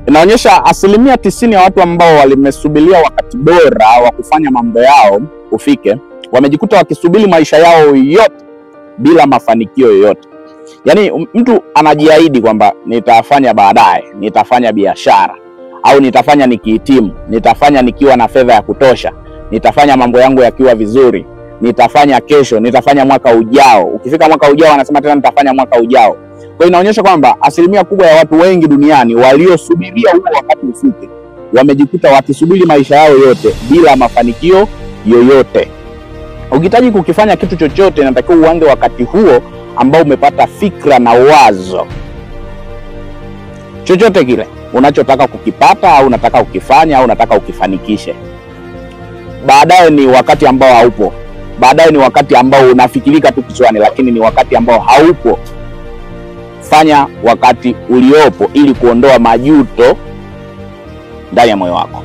Inaonyesha 90% ya watu ambao walimesubiria wakati bora wa kufanya mambo yao ufike, wamejikuta wakisubiri maisha yao yote bila mafanikio yoyote. Yaani mtu anajiahidi kwamba nitafanya baadaye, nitafanya biashara, au nitafanya nikihitimu, nitafanya nikiwa na fedha ya kutosha, nitafanya mambo yangu yakiwa vizuri, nitafanya kesho, nitafanya mwaka ujao. Ukifika mwaka ujao anasema tena nitafanya mwaka ujao. Kwa hiyo inaonyesha kwamba asilimia kubwa ya watu wengi duniani waliosubiria huo wakati ufike wamejikuta wakisubiri maisha yao yote bila mafanikio yoyote. Ukihitaji kukifanya kitu chochote, inatakiwa uanze wakati huo ambao umepata fikra na wazo. Chochote kile unachotaka kukipata au unataka kukifanya au unataka ukifanikishe. Baadaye ni wakati ambao haupo. Baadaye ni wakati ambao unafikirika tu kichwani, lakini ni wakati ambao haupo. Fanya wakati uliopo ili kuondoa majuto ndani ya moyo wako.